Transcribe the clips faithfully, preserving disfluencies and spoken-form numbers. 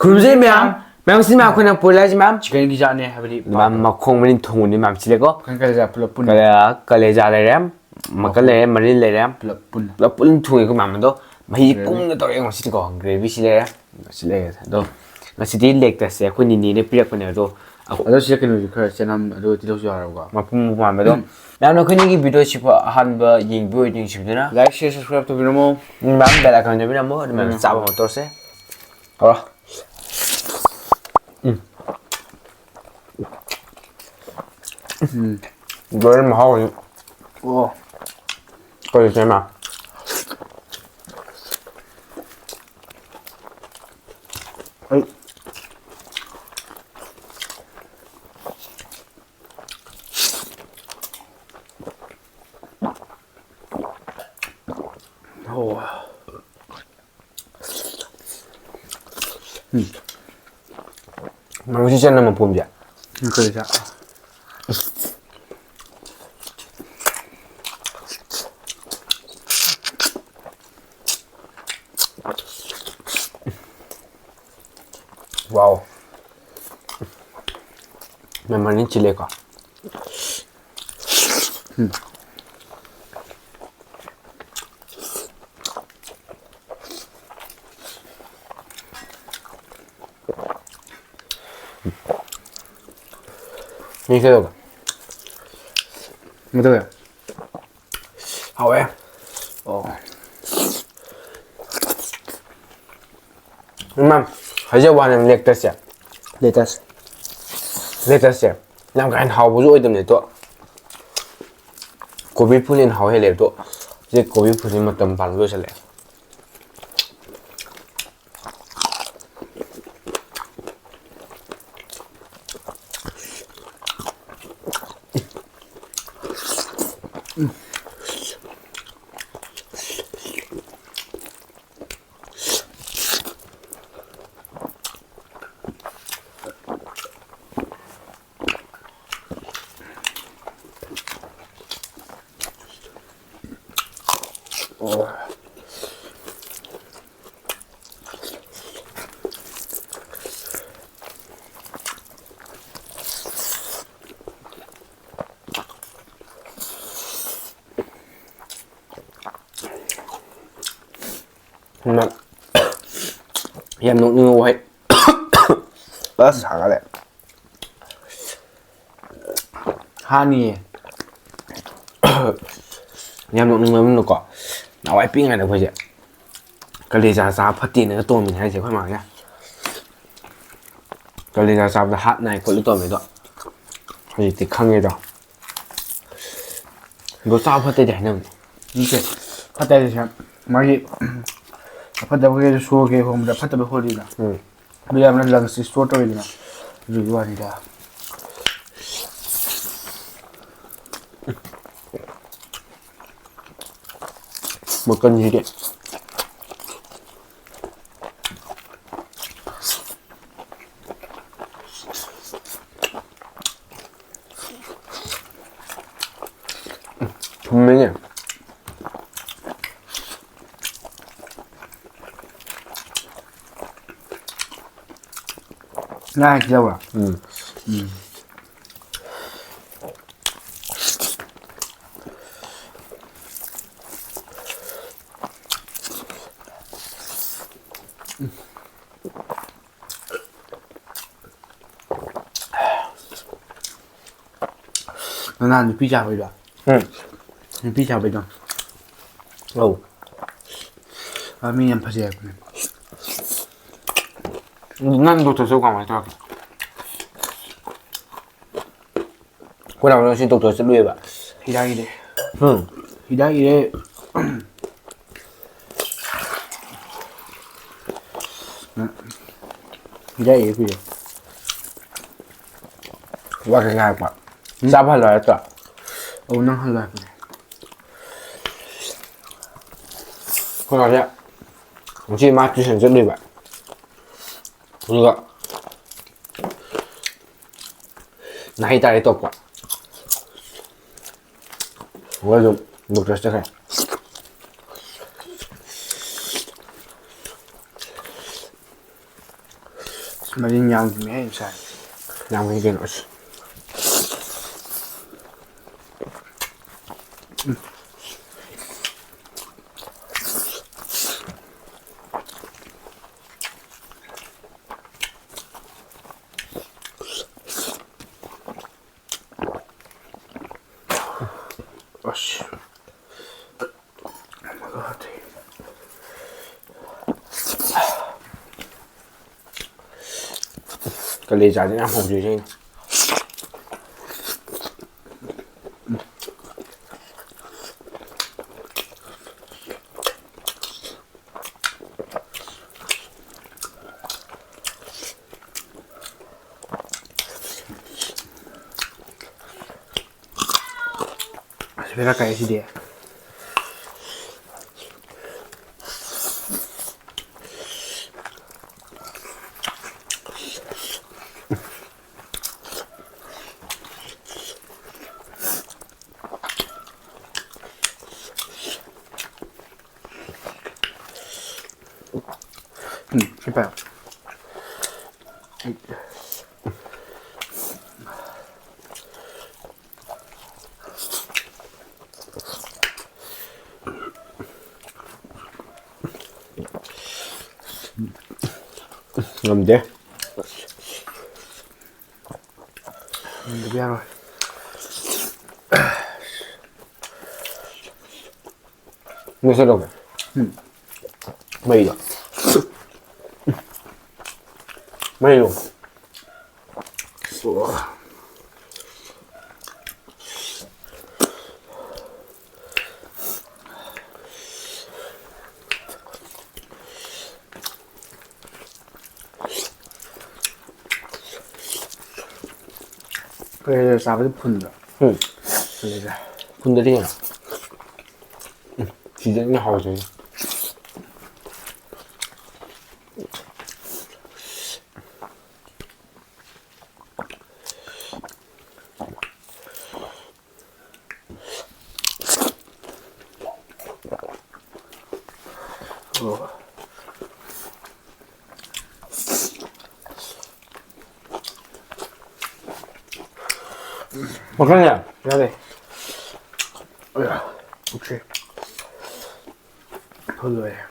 ꯈꯨꯔꯨꯝꯖꯩ ꯃꯌꯥꯝ꯫ ꯃꯌꯥꯝ ꯁꯤ ꯃꯌꯥꯝ ꯑꯩꯈꯣꯏꯅ ꯄꯨꯔ ꯂꯥꯛꯏꯁꯤ ꯃꯌꯥꯝ꯫ ꯆꯤꯛꯀꯟꯒꯤ ꯖꯥꯠꯅꯦ ꯍꯥꯏꯕꯗꯤ ꯃꯌꯥꯝ ꯃꯈꯣꯡ ꯃꯔꯤꯟ ꯊꯣꯡꯕꯅꯤ ꯃꯌꯥꯝ ꯁꯤꯂꯦꯀꯣ꯫ ꯆꯤꯛꯀꯟ ꯀꯂꯦꯖꯥ ꯄꯨꯂꯞ ꯄꯨꯟꯅ ꯀꯂꯦ- ꯀꯂꯦꯖꯥ ꯂꯩꯔꯦ꯫ ꯃꯀꯟ ꯂꯩꯔꯦ, ꯃꯔꯤꯟ ꯂꯩꯔꯦ꯫ ꯄꯨꯂꯞ ꯄꯨꯟꯅ꯫ ꯄꯨꯂꯞ ꯄꯨꯟꯅ ꯊꯣꯡꯉꯦꯀꯣ ꯃꯌꯥꯝ ꯑꯗꯣ꯫ ꯃꯍꯤ Gravy. ꯀꯨꯡꯅ ꯇꯧꯔꯦ ꯉꯁꯤꯗꯤꯀꯣ꯫ ꯒ꯭ꯔꯦꯚꯤꯁꯤ ꯂꯩꯔꯦ꯫ ꯁꯤ ꯂꯩꯔꯦ꯫ ꯑꯗꯣ ꯉꯁꯤꯗꯤ ꯂꯦꯛ ꯇꯁꯁꯦ ꯑꯩꯈꯣꯏ ꯅꯤꯅꯦꯅ ꯄꯤꯔꯛꯄꯅꯦ ꯑꯗꯣ꯫ ꯑꯗꯣ ꯁꯤꯗ ꯀꯩꯅꯣꯁꯨ ꯈꯔ ꯆꯅꯝ ꯑꯗꯨꯒ ꯇꯤꯜꯍꯧꯁꯨ ꯌꯥꯎꯔꯦꯕꯀꯣ꯫ ꯃꯄꯨꯝ ꯃꯄꯨꯝ ꯍꯥꯟꯕꯗꯣ꯫ ꯃꯌꯥꯝꯅ ꯑꯩꯈꯣꯏꯅꯤꯒꯤ ꯚꯤꯗꯤꯑꯣꯁꯤꯕꯨ ꯑꯍꯥꯟꯕ ꯌꯦꯡꯕꯤꯕ ꯑꯣꯏꯗꯤ ꯅꯨꯡꯁꯤꯕꯤꯗꯨꯅ꯫ Like, share, subscribe ꯇꯧꯕꯤꯔꯝꯃꯣ꯫ ꯃꯌꯥꯝ ꯕꯦꯜ ꯑꯥꯏꯀꯟ ꯅꯝꯕꯤꯔꯝꯃꯣ꯫ ꯑꯗꯨꯃꯥꯏꯅ ꯎꯝ꯫ ꯆꯥꯕ ꯍꯧꯔ ꯇꯧꯔꯁꯦ꯫ ꯍꯧꯔꯣ꯫ ꯎꯝ꯫ ꯎꯝ꯫ ꯂꯣꯏꯔꯦ ꯃꯍꯥꯎ ꯍꯧꯖꯤꯛ꯫ ꯑꯣ꯫ ꯀꯔꯤ ꯁꯦꯝꯃ? ꯑꯩ ꯑꯣ꯫ ꯃꯔꯨꯁꯤ ꯆꯟꯅ ꯃꯄꯨꯝꯁꯦ꯫ ꯀꯔꯤꯗ? ꯋꯥꯎ꯫ ꯃꯦꯃꯣꯔꯤ ꯆꯤꯜꯂꯦꯀꯣ꯫ ꯃꯤ ꯀꯩꯗꯧꯕ? ꯀꯩꯗꯧꯋꯦ? ꯍꯥꯎꯋꯦ꯫ ꯑꯣ꯫ ꯏꯃꯥ, ꯍꯥꯏꯖꯕ ꯋꯥꯅꯦ ꯂꯦꯛꯇꯁꯁꯦ꯫ ꯂꯦꯇꯁ꯫ ꯂꯦꯇꯁꯁꯦ ꯌꯥꯝ ꯀꯥ ꯍꯦꯟꯅ ꯍꯥꯎꯕꯁꯨ ꯑꯣꯏꯗꯕꯅꯦ ꯑꯗꯣ꯫ ꯀꯣꯕꯤ ꯐꯨꯜꯅ ꯍꯦꯟꯅ ꯍꯥꯎ ꯍꯦꯜꯂꯦ ꯑꯗꯣ꯫ ꯍꯧꯖꯤꯛ ꯀꯣꯕꯤ ꯐꯨꯜꯁꯤ ꯃꯇꯝ ꯄꯥꯟꯕ ꯂꯣꯏꯁꯤꯜꯂꯛꯑꯦ꯫ ꯎꯝ꯫ ꯌꯥꯝ ꯅꯣꯛꯅꯤꯡꯕ ꯋꯥꯍꯩ꯫ ꯑꯁ, ꯁꯥꯒꯠꯂꯦ꯫ ꯍꯥꯅꯤꯌꯦ꯫ ꯌꯥꯝ ꯅꯣꯛꯅꯤꯡꯕ ꯑꯃꯅꯀꯣ, ꯅꯍꯥꯟꯋꯥꯏ ꯄꯤꯛꯏꯉꯩꯗ ꯑꯩꯈꯣꯏꯁꯦ ꯀꯂꯦꯖꯥ ꯆꯥꯕ ꯐꯠꯇꯦꯅꯒ ꯇꯧꯔꯝꯃꯤꯅꯦ ꯍꯥꯏꯁꯦ ꯑꯩꯈꯣꯏ ꯃꯥꯅ꯫ ꯀꯂꯦꯖꯥ ꯆꯥꯕꯗ ꯍꯥꯠ ꯅꯥꯏ ꯈꯣꯠꯂꯤ ꯇꯧꯔꯝꯃꯦ ꯑꯗꯣ, ꯍꯧꯖꯤꯛꯇꯤ ꯈꯪꯉꯦꯗꯣ꯫ ꯑꯗꯣ ꯆꯥꯕ ꯐꯠꯇꯦꯗꯤ ꯍꯥꯏꯅꯕꯅꯦ꯫ ꯅꯠꯇꯦ, ꯐꯠꯇꯦ ꯍꯥꯏꯁꯦ ꯃꯥꯒꯤ ꯑꯐꯠꯇꯕ ꯀꯩꯀꯩꯗꯣ ꯁꯣꯔ ꯀꯩ ꯍꯣꯟꯕꯗ ꯐꯠꯇꯕ ꯍꯣꯜꯂꯤꯗꯅ꯫ ꯎꯝ꯫ ꯑꯗꯨ ꯌꯥꯝꯅ lungs destroy ꯇꯧꯋꯤꯗꯅ꯫ ꯑꯗꯨꯒꯤ ꯋꯥꯅꯤꯗ꯫ ꯃꯀꯟꯁꯤꯗꯤ꯫ ꯊꯨꯝꯃꯦꯅꯦ꯫ ꯉꯥ ꯍꯦꯛ ꯌꯥꯎꯕ꯭ꯔꯥ? ꯎꯝ꯫ ꯎꯝ꯫ ꯅꯅꯥ ꯅꯨꯄꯤ ꯆꯥꯕꯩꯗꯣ? ꯎꯝ꯫ ꯅꯨꯄꯤ ꯆꯥꯕꯩꯗꯣ? ꯑꯧ꯫ ꯑ, ꯃꯤ ꯌꯥꯝ ꯐꯖꯩ ꯍꯥꯏꯕꯅꯦ꯫ ꯅꯪ doctor ꯆꯠꯄ ꯀꯃꯥꯏꯅ ꯇꯧꯔꯒꯦ? ꯑꯩꯈꯣꯏ ꯅꯥꯎꯅ ꯉꯁꯤ doctor ꯆꯠꯂꯨꯏꯌꯦꯕ꯫ ꯍꯤꯗꯥꯛ ꯏꯔꯦ꯫ ꯎꯝ꯫ ꯍꯤꯗꯥꯛ ꯏꯔꯦ꯫ ꯍꯤꯗꯥꯛ ꯏꯔꯦ ꯀꯨꯏꯔꯦ꯫ ꯋꯥ ꯀꯩ ꯉꯥꯏꯔꯛꯄ? ꯎꯝ? ꯆꯥꯕ ꯍꯜꯂꯣ ꯍꯥꯏꯔꯛꯇ꯭ꯔꯣ? ꯑꯧ, ꯅꯪ ꯍꯜꯂꯣ ꯍꯥꯏꯔꯛꯄꯅꯦ꯫ ꯑꯩꯈꯣꯏ ꯃꯥꯁꯦ ꯉꯁꯤ ꯃꯥ tuition ꯆꯠꯂꯨꯏꯕ꯫ ꯑꯗꯨꯒ ꯅꯥꯍꯩ ꯇꯥꯔꯦ ꯇꯣꯛꯄ꯫ ꯑꯩꯈꯣꯏ ꯑꯗꯨꯝ doctor ꯆꯠꯈ꯭ꯔꯦ꯫ ꯃꯔꯤꯟ ꯌꯥꯝꯈꯤꯕꯅꯦ ꯉꯁꯥꯏ꯫ ꯌꯥꯝꯈꯤ ꯀꯩꯅꯣ, ꯑꯁ꯫ ꯎꯝ꯫ ꯀꯂꯦꯖꯥꯁꯦ ꯌꯥꯝ ꯍꯧꯖꯩꯁꯦ ꯑꯩꯅ꯫ ꯑꯁ, ꯕꯦꯔꯥ ꯀꯥꯏ ꯁꯤꯗꯤ꯫ ꯎꯝ, ꯁꯤ ꯐꯩ꯫ ꯉꯝꯗꯦ꯫ ꯉꯝꯗꯕ ꯌꯥꯔꯣꯏ꯫ ꯃꯨꯊꯠꯂꯣ꯫ ꯎꯝ꯫ ꯃꯩꯗꯣ꯫ ꯃꯩꯗꯣ꯫ ꯀꯂꯦꯖꯥ ꯆꯥꯕꯗꯤ ꯐꯨꯟꯗ꯭ꯔꯣ? ꯎꯝ꯫ ꯀꯂꯦꯖꯥ꯫ ꯐꯨꯟꯗꯗꯤ ꯀꯩꯅꯣ? ꯎꯝ, ꯁꯤꯗꯅ ꯍꯥꯎꯖꯩ꯫ ꯃꯈꯜꯁꯦ ꯌꯥꯗꯦ꯫ ꯑꯌꯥ, ꯄꯨꯛꯁꯦ꯫ ꯂꯣꯏꯔꯦ꯫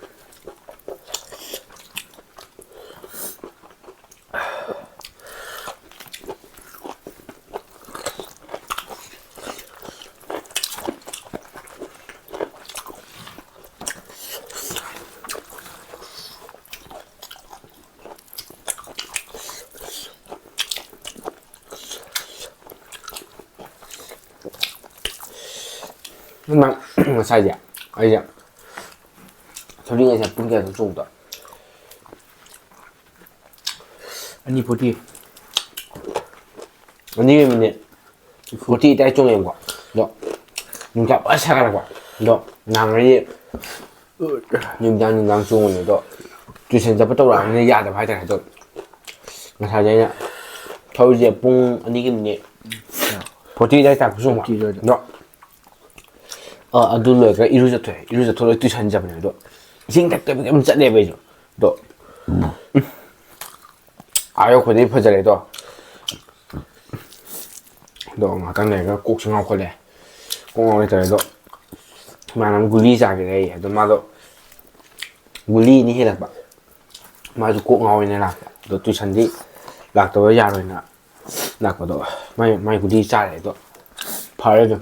ꯉꯁꯥꯏꯁꯦ ꯑꯩꯁꯦ ꯊꯧꯔꯤ ꯉꯁꯥꯏ ꯄꯨꯡ ꯀꯌꯥꯗ ꯆꯣꯡꯕꯗꯣ? ꯑꯅꯤ ꯐꯣꯔꯇꯤ꯫ ꯑꯅꯤꯒ ꯃꯤꯅꯤꯠ ꯐꯣꯔꯇꯤ ꯑꯗꯨꯋꯥꯏ ꯆꯣꯡꯉꯦꯕꯀꯣ꯫ ꯑꯗꯣ ꯅꯨꯡꯁꯥ ꯐꯖꯅ ꯁꯥꯒꯠꯂꯛꯄ꯫ ꯑꯗꯣ ꯅꯍꯥꯟꯉꯩꯗꯤ ꯅꯨꯃꯤꯗꯥꯡ ꯅꯨꯡꯗꯥꯡ ꯆꯣꯡꯕꯅꯦ꯫ ꯑꯗꯣ ꯇꯨꯏꯁꯟ ꯆꯠꯄ ꯇꯧꯔꯛꯑꯕꯅꯤꯅ ꯌꯥꯗꯕ ꯍꯥꯏꯇꯥꯔꯦ꯫ ꯑꯗꯣ ꯉꯁꯥꯏꯁꯦ ꯑꯩꯅ ꯊꯧꯔꯤꯁꯦ ꯄꯨꯡ ꯑꯅꯤꯒꯤ ꯃꯤꯅꯤꯠ ꯐꯣꯔꯇꯤ ꯑꯗꯨꯋꯥꯏ ꯇꯥꯛꯄ ꯆꯣꯡꯕ꯫ ꯐꯣꯔꯇꯤ ꯑꯗꯨꯋꯥꯏꯗ꯫ ꯑꯗꯣ ꯑ, ꯑꯗꯨ ꯂꯣꯏꯔꯒ ꯏꯔꯨꯖꯊꯣꯛꯑꯦ꯫ ꯏꯔꯨꯖꯊꯣꯛꯂꯒ ꯇꯨꯏꯁꯟ ꯆꯠꯄꯅꯦ꯫ ꯑꯗꯣ ꯏꯁꯤꯡ ꯊꯛꯇꯕꯤꯗ ꯑꯗꯨꯝ ꯆꯠꯂꯦꯕ ꯑꯩꯁꯨ꯫ ꯑꯗꯣ ꯎꯝ, ꯑꯥ ꯌꯧꯔꯛꯄꯗꯗꯤ ꯐꯖꯔꯦ꯫ ꯑꯗꯣ ꯑꯗꯣ ꯉꯥꯛꯇꯪ ꯂꯩꯔꯒ ꯀꯣꯛꯁꯨ ꯉꯥꯎꯈꯠꯂꯦ꯫ ꯀꯣꯛ ꯉꯥꯎꯒꯦ ꯇꯧꯔꯦ꯫ ꯑꯗꯣ ꯏꯃꯥꯟꯅꯕ ꯒꯨꯂꯤ ꯆꯥꯒꯦ ꯂꯩꯌꯦ꯫ ꯑꯗꯣ ꯃꯥꯗꯣ ꯒꯨꯂꯤ ꯑꯅꯤ ꯍꯦꯜꯂꯛꯄ꯫ ꯃꯥꯁꯨ ꯀꯣꯛ ꯉꯥꯎꯋꯦꯅ ꯂꯥꯛꯄ꯫ ꯑꯗꯣ ꯇꯨꯏꯁꯟꯗꯤ ꯂꯥꯛꯇꯕ ꯌꯥꯔꯣꯏꯅ ꯂꯥꯛꯄꯗꯣ ꯃꯥꯏ, ꯃꯥꯏ ꯒꯨꯂꯤ ꯆꯥꯔꯦ꯫ ꯑꯗꯣ ꯐꯔꯦ ꯑꯗꯨꯝ꯫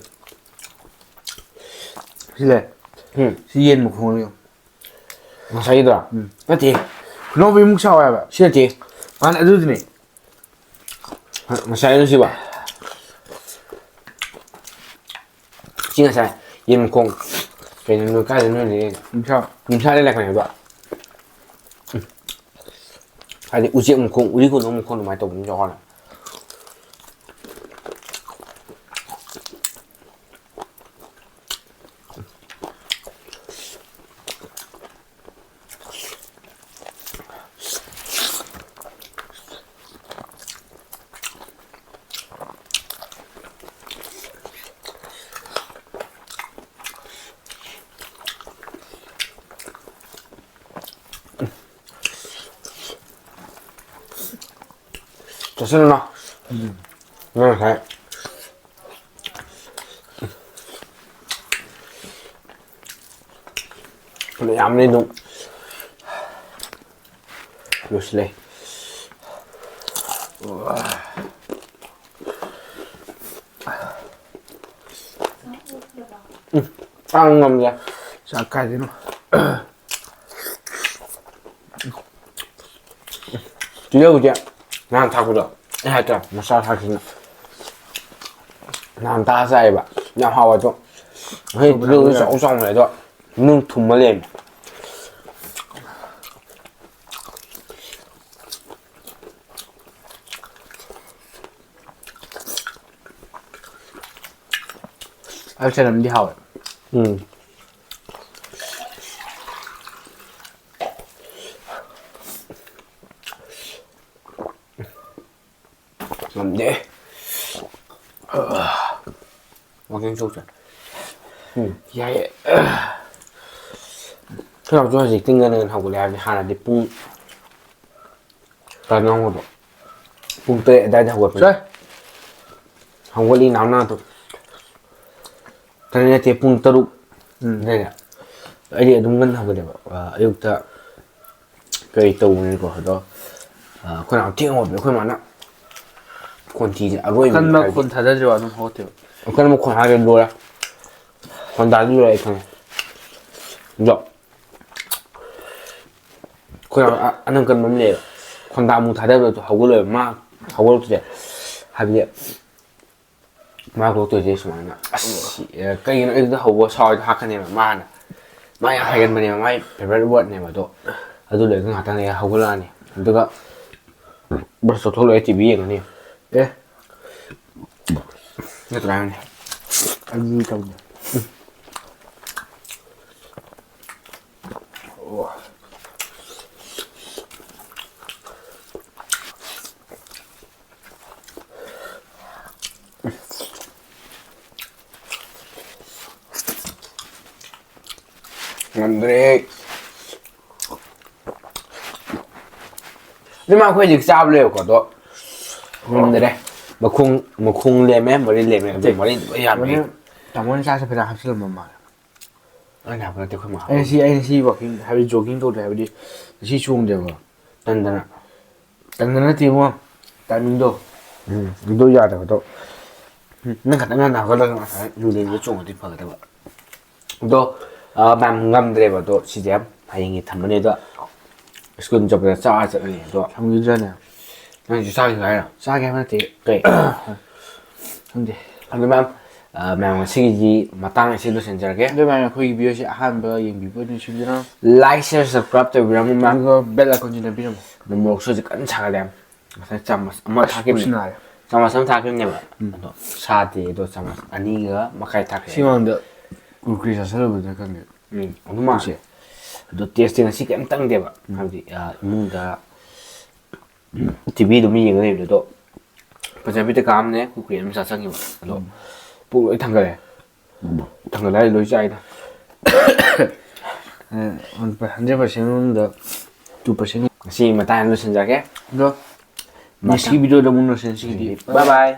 ꯁꯤ ꯂꯩ꯫ ꯎꯝ꯫ ꯁꯤ ꯌꯦꯟ ꯃꯈꯣꯡꯅꯤ꯫ ꯉꯁꯥꯏꯒꯤꯗꯣ? ꯎꯝ꯫ ꯅꯠꯇꯦ꯫ ꯈꯨꯅꯧꯕꯤꯃꯨꯛ ꯆꯥꯎꯋꯦ ꯍꯥꯏꯕ꯫ ꯁꯤ ꯅꯠꯇꯦ꯫ ꯃꯥꯅꯦ, ꯑꯗꯨꯗꯨꯅꯦ꯫ ꯉꯁꯥꯏ ꯑꯗꯨ ꯁꯤꯕ꯫ ꯁꯤ ꯉꯁꯥꯏ ꯌꯦꯟ ꯃꯈꯣꯡ ꯀꯩꯅꯣ, ꯅꯣꯏ ꯀꯥꯏꯗ ꯅꯣꯏ ꯂꯩꯔꯤꯅꯣ? ꯅꯤꯝꯁꯥ꯫ ꯅꯤꯝꯁꯥꯗ ꯂꯩꯔꯛꯄꯅꯦꯕ꯫ ꯎꯝ꯫ ꯍꯥꯏꯗꯤ ꯎꯆꯦꯛ ꯃꯈꯣꯡ, ꯎꯔꯤ ꯈꯨꯅꯧ ꯃꯈꯣꯡ ꯑꯗꯨꯃꯥꯏꯅ ꯇꯧꯕ ꯑꯃ ꯌꯥꯎꯔꯦ꯫ ꯆꯠꯁꯤꯜꯂꯨꯅꯣ꯫ ꯎꯝ꯫ ꯅꯪ ꯉꯁꯥꯏ ꯃꯌꯥꯝꯅꯤ ꯑꯗꯨꯝ ꯂꯣꯏꯁꯤꯜꯂꯦ꯫ ꯎꯝ, ꯆꯥꯡ ꯉꯝꯗꯦ꯫ ꯆꯥꯛ ꯀꯥꯏꯗꯩꯅꯣ? ꯇꯤꯜꯍꯧꯁꯦ ꯅꯍꯥꯟ ꯊꯥꯛꯄꯗꯣ ꯑꯩ ꯍꯥꯏꯇꯥꯔꯦ, ꯃꯁꯂꯥ ꯊꯥꯛꯁꯤꯅ ꯅꯍꯥꯟ ꯇꯥ ꯆꯥꯏꯌꯦꯕ, ꯌꯥꯝ ꯍꯥꯎꯋꯦ꯫ ꯑꯗꯣ ꯍꯣꯏ, ꯇꯤꯜꯍꯧꯗꯨ ꯆꯥꯎ ꯆꯥꯎꯅ ꯂꯩ ꯑꯗꯣ ꯅꯨꯡ ꯊꯨꯝꯃ ꯂꯩꯔꯝꯃꯦ꯫ ꯑꯗꯨ ꯆꯅꯝꯗꯤ ꯍꯥꯎꯋꯦ꯫ ꯎꯝ꯫ ꯉꯝꯗꯦ꯫ ꯋꯥꯀꯤꯡ ꯆꯧꯁꯦ꯫ ꯎꯝ꯫ ꯌꯥꯏꯌꯦ꯫ ꯑꯩꯈꯣꯏ ꯅꯥꯎꯁꯨ ꯍꯧꯖꯤꯛꯇꯤ ꯉꯟꯅ ꯉꯟꯅ ꯍꯧꯒꯠꯂꯦ ꯍꯥꯏꯕꯅꯤ꯫ ꯍꯥꯟꯅꯗꯤ ꯄꯨꯡ ꯀꯩꯅꯣ ꯍꯧꯒꯠꯄ꯫ ꯄꯨꯡ ꯇꯔꯦꯠ ꯑꯗꯥꯏꯗ ꯍꯧꯒꯠꯄꯅꯦ꯫ ꯁꯦ꯫ ꯍꯧꯒꯠꯂꯤ ꯅꯥꯎꯅꯥꯗꯣ꯫ ꯇꯔꯦꯠ ꯅꯠꯇꯦ, ꯄꯨꯡ ꯇꯔꯨꯛ ꯎꯝ꯫ ꯑꯗꯥꯏꯗ꯫ ꯑꯩꯗꯤ ꯑꯗꯨꯝ ꯉꯟꯅ ꯍꯧꯒꯠꯂꯦꯕ꯫ ꯑ, ꯑꯌꯨꯛꯇ ꯀꯩ ꯇꯧꯕꯅꯤꯀꯣ ꯑꯗꯣ, ꯑ, ꯑꯩꯈꯣꯏ ꯅꯥꯎ ꯊꯦꯡ ꯍꯧꯒꯠꯄꯅꯦ꯫ ꯑꯩꯈꯣꯏ ꯃꯥꯅ ꯈꯣꯟꯊꯤꯁꯦ ꯑꯔꯣꯏꯕꯅꯤ ꯀꯟꯕ ꯍꯥꯏꯗꯤ꯫ ꯈꯣꯟ ꯊꯥꯗꯗ꯭ꯔꯤꯕ ꯑꯗꯨꯝ ꯍꯧꯒꯠꯇꯦꯕ꯫ ꯀꯟꯕ ꯈꯣꯟ ꯍꯥꯏꯔꯦ ꯂꯣꯏꯔꯦ꯫ ꯈꯣꯟꯗꯥꯗꯤ ꯂꯣꯏꯔꯦ ꯑꯩ ꯈꯪꯉꯦ꯫ ꯑꯗꯣ ꯑꯩꯈꯣꯏ ꯑ-, ꯑꯅꯪ ꯀꯟꯕ ꯑꯃ ꯂꯩꯌꯦꯕ꯫ ꯈꯣꯟꯗꯥ ꯑꯃꯨꯛ ꯊꯥꯗꯕꯗꯣ ꯍꯧꯒꯠꯂꯣꯏꯕ꯫ ꯃꯥ ꯍꯧꯒꯠꯂꯛꯇ꯭ꯔꯦ꯫ ꯍꯥꯏꯕꯗꯤ ꯃꯥ ꯍꯧꯒꯠꯂꯛꯇꯣꯏꯁꯦ ꯁꯨꯃꯥꯏꯅ꯫ ꯑꯁ, ꯁꯤ, ꯑ, ꯀꯩꯒꯤꯅꯣ ꯑꯩꯗꯨꯗ ꯍꯧꯕ ꯁꯥꯎꯔꯤꯗꯣ ꯍꯥꯠꯀꯅꯦꯕ ꯃꯥꯅ꯫ ꯃꯥ ꯌꯥꯝ ꯍꯥꯏꯒꯟꯕꯅꯦꯕ꯫ ꯃꯥꯏ favorite wordꯅꯦꯕ ꯑꯗꯣ꯫ ꯑꯗꯨ ꯂꯣꯏꯔꯒ ꯉꯥꯛꯇꯪ ꯂꯩꯔꯒ ꯍꯧꯒꯠꯂꯛꯑꯅꯤ꯫ ꯑꯗꯨꯒ brush ꯇꯧꯊꯣꯛ ꯂꯣꯏꯔ T V ꯌꯦꯡꯉꯅꯤ꯫ ꯑꯦ꯫ ꯅꯠꯇ꯭ꯔꯥ ꯍꯥꯏꯕꯅꯤ꯫ ꯑꯅꯤ ꯇꯧꯅꯤ꯫ ꯑꯣ꯫ ꯉꯝꯗ꯭ꯔꯦ꯫ ꯑꯗꯨ ꯃꯥ ꯑꯩꯈꯣꯏ ꯍꯧꯖꯤꯛ ꯆꯥꯕ ꯂꯩꯌꯦꯕꯀꯣ, ꯑꯗꯣ ꯉꯝꯗ꯭ꯔꯦ꯫ ꯃꯈꯣꯡ, ꯃꯈꯣꯡ ꯂꯦꯝꯃꯦ, ꯃꯔꯤꯟ ꯂꯦꯝꯃꯦ, ꯑꯗꯨ ꯃꯔꯤꯟ ꯂꯣꯏ ꯌꯥꯟꯕꯒꯤ꯫ ꯇꯥꯃꯣꯅ ꯆꯥꯛꯁꯦ ꯐꯖꯅ ꯍꯥꯞꯆꯤꯜꯂꯝꯕ ꯃꯥꯜꯂꯦ꯫ ꯑꯩꯅ ꯍꯥꯏꯕ ꯅꯠꯇꯦ, ꯑꯩꯈꯣꯏ ꯃꯥ ꯑꯩ ꯉꯁꯤ, ꯑꯩ ꯉꯁꯤ walking, ꯍꯥꯏꯕꯗꯤ jogging ꯇꯧꯗ꯭ꯔꯦ, ꯍꯥꯏꯕꯗꯤ ꯉꯁꯤ ꯆꯣꯡꯗꯦꯕ꯫ ꯇꯟꯗꯅ꯫ ꯇꯟꯗꯅ ꯅꯠꯇꯦ ꯏꯕꯨꯡꯉꯣ, timingꯗꯣ꯫ ꯎꯝ, ꯑꯗꯨ ꯌꯥꯗꯕꯗꯣ꯫ ꯎꯝ, ꯅꯪ ꯈꯛꯇꯪ ꯉꯟꯅ ꯍꯧꯒꯠꯂꯒ ꯉꯁꯥꯏ ꯂꯨꯂꯦꯟꯗ ꯆꯣꯡꯉꯗꯤ ꯐꯒꯗꯕ꯫ ꯑꯗꯣ, ꯑ, ꯃꯌꯥꯝ ꯉꯝꯗ꯭ꯔꯦꯕ, ꯑꯗꯣ ꯁꯤꯁꯦ ꯍꯌꯦꯡꯒꯤ ꯊꯝꯃꯅꯤ꯫ ꯑꯗꯣ school ꯆꯠꯄꯗ ꯆꯥꯔ ꯆꯠꯂꯅꯤ꯫ ꯑꯗꯣ ꯊꯝꯈꯤꯗ꯭ꯔꯅꯦ? ꯅꯪꯁꯨ ꯆꯥꯈꯤꯅꯨ ꯍꯥꯏꯔꯣ? ꯆꯥꯒꯦ ꯍꯥꯏꯕ ꯅꯠꯇꯦ꯫ ꯀꯩ? ꯈꯪꯗꯦ꯫ ꯑꯗꯨ ꯃꯌꯥꯝ ꯑ, ꯃꯌꯥꯝ, ꯉꯁꯤꯒꯤꯗꯤ ꯃꯇꯥꯡ ꯑꯁꯤ ꯂꯣꯏꯁꯤꯟꯖꯔꯒꯦ꯫ ꯑꯗꯨ ꯃꯌꯥꯝ, ꯑꯩꯈꯣꯏꯒꯤ ꯚꯤꯗꯤꯑꯣꯁꯦ ꯑꯍꯥꯟꯕ ꯌꯦꯡꯕꯤꯕ ꯑꯣꯏꯅ ꯁꯤꯟꯕꯤꯔꯝꯃꯣ꯫ Like, share, subscribe ꯇꯧꯕꯤꯔꯝꯃꯣ ꯃꯌꯥꯝ꯫ ꯑꯗꯨꯒ ꯕꯦꯜ ꯑꯥꯏꯀꯣꯟꯁꯤ ꯅꯝꯕꯤꯔꯝꯃꯣ꯫ ꯑꯗꯨ ꯃꯣꯔꯣꯛꯁꯨ ꯍꯧꯖꯤꯛ ꯀꯟꯅ ꯁꯥꯒꯠꯂꯦ꯫ ꯉꯁꯥꯏ ꯆꯥꯃꯁ ꯑꯃ ꯊꯥꯛꯈꯤꯕꯅꯦ꯫ ꯄꯨꯛꯁꯤ ꯅꯥꯔꯦ꯫ ꯆꯥꯃꯁ ꯑꯃ ꯊꯥꯛꯈꯤꯕꯅꯦꯕ꯫ ꯑꯗꯣ ꯁꯥꯗꯦ, ꯑꯗꯣ ꯆꯥꯃꯁ ꯑꯅꯤꯒ ꯃꯈꯥꯏ ꯊꯥꯛꯈ꯭ꯔꯦ꯫ ꯁꯤ ꯃꯃꯥꯡꯗ ꯀꯨꯔꯀꯨꯔꯦ ꯆꯥꯁꯤꯜꯂꯨꯕꯗ ꯈꯪꯗꯦ꯫ ꯎꯝ, ꯑꯗꯨ ꯃꯥꯜꯂꯦ꯫ ꯄꯨꯛꯁꯦ꯫ ꯑꯗꯣ ꯇꯦꯁꯇꯤ ꯉꯁꯤ ꯀꯩꯝ ꯇꯪꯗꯦꯕ꯫ ꯍꯥꯏꯕꯗꯤ, ꯑ, ꯏꯃꯨꯡꯗ ꯇꯤꯚꯤ ꯑꯗꯨꯝ ꯌꯦꯡꯉ ꯂꯩꯕꯗꯣ, ꯄꯟꯖꯥꯕꯤꯗ ꯀꯥꯝꯅꯦ, ꯀꯨꯀꯨꯔꯦ ꯑꯗꯨꯝ ꯆꯥ ꯆꯪꯈꯤꯕ꯫ ꯑꯗꯣ ꯄꯨꯛ ꯂꯣꯏ ꯊꯪꯒꯠꯂꯦ꯫ ꯊꯪꯒꯠꯂꯦ ꯍꯥꯏꯗꯤ ꯂꯣꯏ ꯆꯥꯏꯗ꯫ ꯍꯟꯗ꯭ꯔꯦꯠ ꯄꯥꯔꯁꯦꯟ ꯃꯅꯨꯡꯗ ꯇꯨ ꯄꯥꯔꯁꯦꯟ꯫ ꯉꯁꯤ ꯃꯇꯥꯡ ꯂꯣꯏꯁꯤꯟꯖꯔꯒꯦ꯫ ꯑꯗꯣ ꯅꯦꯛꯁꯀꯤ ꯚꯤꯗꯤꯑꯣꯗ ꯑꯃꯨꯛ ꯎꯅꯁꯦ꯫ ꯉꯁꯤꯒꯤꯗꯤ Bye bye.